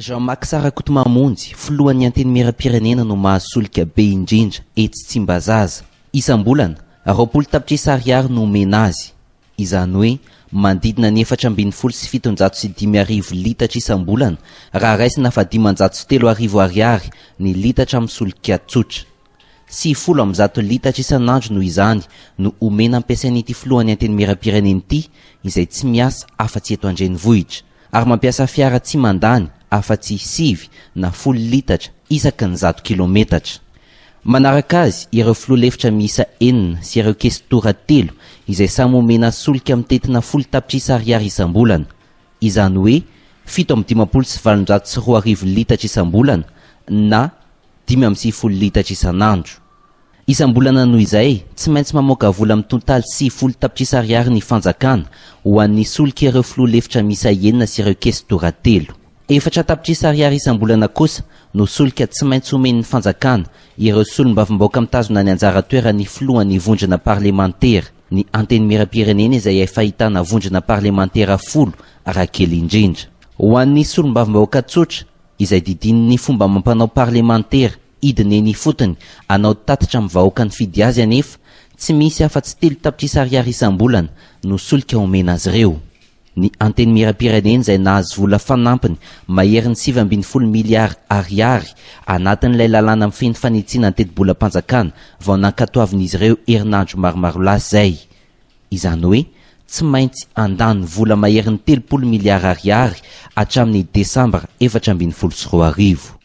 Jean Max Rakotomamonjy, filohan'ny Antenimierampirenena no mahazo solika be indrindra etsy Tsimbazaza. Isam-bolana, 20 tapitrisa ariary no omena azy. Izany hoe manodidina ny 714 litatra isam-bolana raha raisina fa 3500 ariary ny litatra amin'ny solika tsotra. 190 litatra isan'andro noho izany no omena ampiasain'ity filohan'ny Antenimierampirenena ity izay tsy miasa afa-tsy eto an-drenivohitra ary mampiasa fiara tsy mandany afa-tsy sivy na folo litatra isaky ny 100 kilometatra. Manaraka azy ireo filoha lefitra miisa enina sy ireo kesitora telo izay samy omena solika mitentina 10 tapitrisa ariary isam-bolana. Izany hoe 2857 litatra isam-bolana na 95 litatra isan'andro. Isam-bolana noho izay, tsy maintsy mamoaka vola mitontaly 90 tapitrisa ariary ny fanjakana ho an'ny solika ireo filoha lefitra miisa enina sy ireo kesitora telo. 4 tapitrisa ariary isam-bolana kosa no solika tsy maintsy omen'ny fanjakana ireo solombavambahoaka mitazona ny anjara toeran'ny filohan'ny vondrona parlemantera, ny Antenimierampirenena izay efa ahitana vondrona parlemantera 10 raha kely indrindra. Ho an'ny solombavambahoaka tsotra, izay didinin'ny fomba amam-panao parlemantera hidina eny ifotony hanao tatitra amin'ny vahoaka nifidy azy anefa, tsy misy afa-tsy 3 tapitrisa ariary isam-bolana no solika omena azy ireo. Ny Antenimierampirenena izay nahazo vola fanampiny maherin'ny 19 miliara ariary anatin'ilay lalàna mifehy ny fanitsiana ny tetibolam-panjakana vao nankatoavin'izy ireo herinandro maromaro lasa izay. Izany hoe tsy maintsy handany vola maherin'ny 30 miliara ariary hatramin'ny desambra 2014.